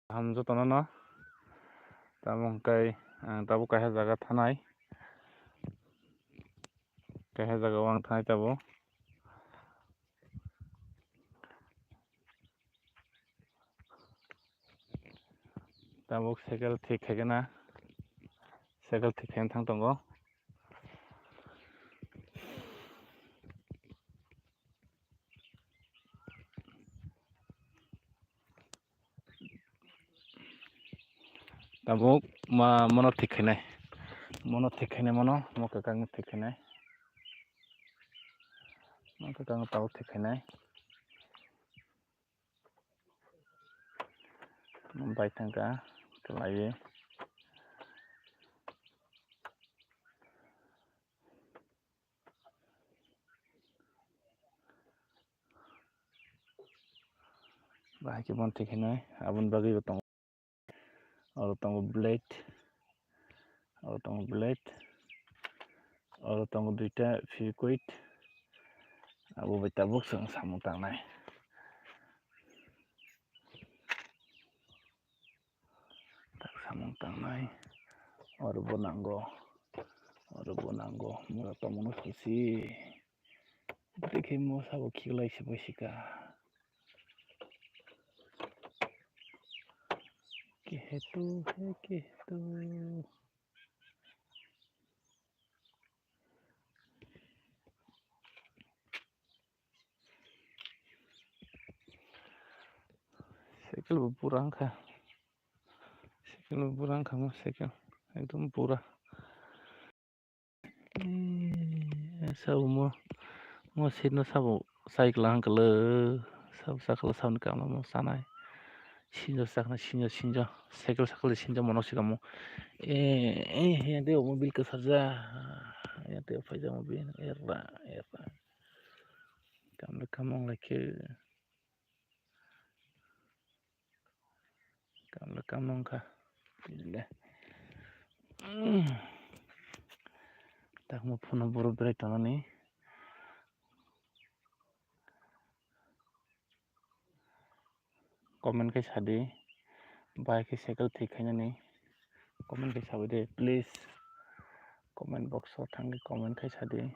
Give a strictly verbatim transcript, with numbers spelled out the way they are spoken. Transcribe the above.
Kaham jotono no. Tamo hwnkhe ang tabuk kaisa jaga thanai. Kaisa jaga o ang thanai tabuk. Tabuk cycle thik khaikhe na. Cycle thik khaina thang tongo. Tabuk ma mono thik khainai. Mono thik khainai mono, mo kwkang thik khainai. Mo kwkang tabuk thik khainai. Bai thangkha, kwlaiwi. Bahai khe bono thik khainai, aboni bagwi bo tongo. Oro tongo blade, oro tongo blade, oro tongo duita fevikwik, abo bai tabuk chwng samung tangnai. Tak samung tangnai, oro bo nango, oro bo nango, mura tongmano sisi. Tei khe mo sabo khiklai se bai sika. Kehetu he kehetu. Cycle bo pura wngkha. Cycle bo pura wngkha mo cycle. Ekdom pura. Eh, sabo mo, mo seat no sabo cycle ang kala, sabo sakala saboni kama mo sanai. Sinjo sakna sinjo sinjo, cycle sakala sinjo mono sikamo. Eh, eh, yang teo mobil kasarja, yang teo phaija mobil, era, era. Kamle kamong lai khe. Kamle kam wngkha. Tini le. Takma phone borok berai tongnani. Comment khe sadi. Bai khe cycle thik khainani. Comment khe sabai de, please. Comment box o thangwi comment khe sadi.